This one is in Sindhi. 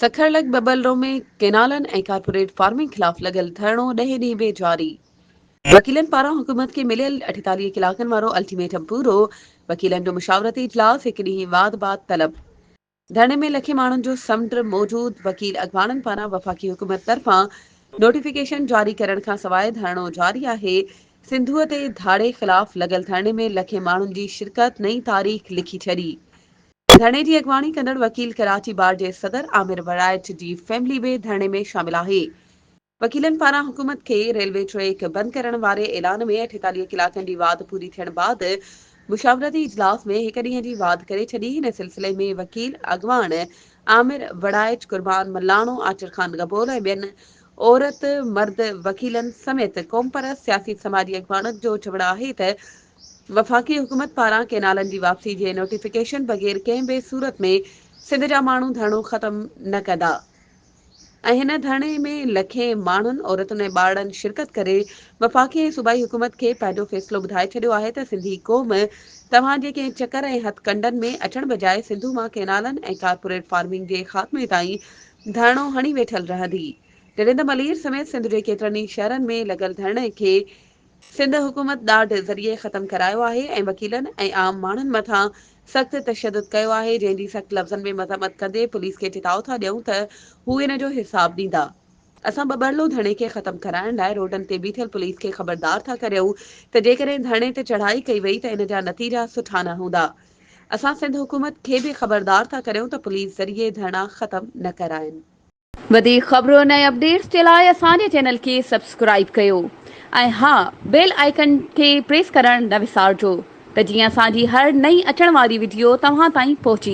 سکر لڳ ٻٻرلو ۾ ڪينالن ۽ ڪارپوريٽ فارمنگ خلاف لڳل ڌرڻو ڏهين ڏينهن به جاري، وڪيلن پاران حڪومت کي مليل 48 ڪلاڪن وارو الٽيميٽم پورو، وڪيلن جو مشاورتي اجلاس هڪ ڏينهن واڌ بعد طلب، ڌرڻي ۾ لکين ماڻهن جو سمنڊ موجود، وڪيل اڳواڻن پاران وفاقي حڪومت طرفان نوٽيفڪيشن جاري ڪرڻ کانسواء ڌرڻو جاري آهي، سنڌوء تي ڌاڙي خلاف لڳل ڌرڻي ۾ لکين ماڻهن جي شرڪت نئين تاريخ لکي ڇڏي. ڌرڻي جي اڳواڻي ڪندڙ وڪيل ڪراچي بار جي صدر عامر وڙائچ جي فيملي به ڌرڻي ۾ شامل آهي. وڪيلن پاران حڪومت کي ريلوي ٽريڪ بند ڪرڻ واري اعلان ۾ 48 ڪلاڪن جي واڌ پوري ٿيڻ بعد مشاورتي اجلاس ۾ هڪ ڏينهن جي واڌ ڪري ڇڏي. ان سلسلي ۾ وڪيل اڳواڻ عامر وڙائچ، قربان ملاڻو، آچر خان گبول ۽ ٻين عورت مرد وڪيلن سميت قومپرست سياسي سماجي اڳواڻن جو چوڻ آهي ته وفاقي حڪومت پاران ڪينالن جي واپسي جي نوٽيفڪيشن بغير ڪنهن به صورت ۾ سنڌ جا ماڻهو ڌرڻو ختم نه ڪندا ۽ هن ڌرڻي ۾ لکين ماڻهن، عورتن ۽ ٻارڙن شرڪت ڪري وفاقي ۽ صوبائي حڪومت کي پنهنجو فيصلو ٻڌائي ڇڏيو آهي ته سنڌي قوم توهان جي ڪنهن چڪر ۽ هٿ ڪنڊن ۾ اچڻ بجاء سنڌو مان ڪينالن ۽ ڪارپوريٽ فارمنگ جي خاتمي تائين ڌرڻو هڻي ويٺل رهندي. جڏهن ته ملير سميت سنڌ جي ڪيترن ئي شهرن ۾ لڳل ڌرڻي کي سنڌ حڪومت ڏاڍ ذريعي ختم ڪرايو آهي ۽ وڪيلن ۽ عام ماڻهن مٿان سخت تشدد ڪيو آهي جنهن جي سخت لفظن ۾ مذمت ڪندي پوليس کي چتاء ٿا ڏيون ته هو ان جو حساب ڏيندا. اسان ٻٻرلو ڌرڻي کي ختم ڪرائڻ لاء روڊن تي بيٺل پوليس کي خبردار ٿا ڪريون ته جيڪڏهن ڌرڻي تي چڙهائي ڪئي وئي ته ان جا نتيجا سٺا نه هوندا. اسان سنڌ حڪومت کي به خبردار ٿا ڪريون ته پوليس ذريعي ڌرڻا ختم نه ڪرائين. وڌيڪ خبرن ۽ اپڊيٽس جي لاء اسان جي چينل کي سبسڪرائيب ڪيو ۽ ها بيل آئيڪن کي پريس ڪرڻ نه وسارجو ته جيئن اسان جي هر نئين اچڻ واري وڊيو توهان تائين پهچي.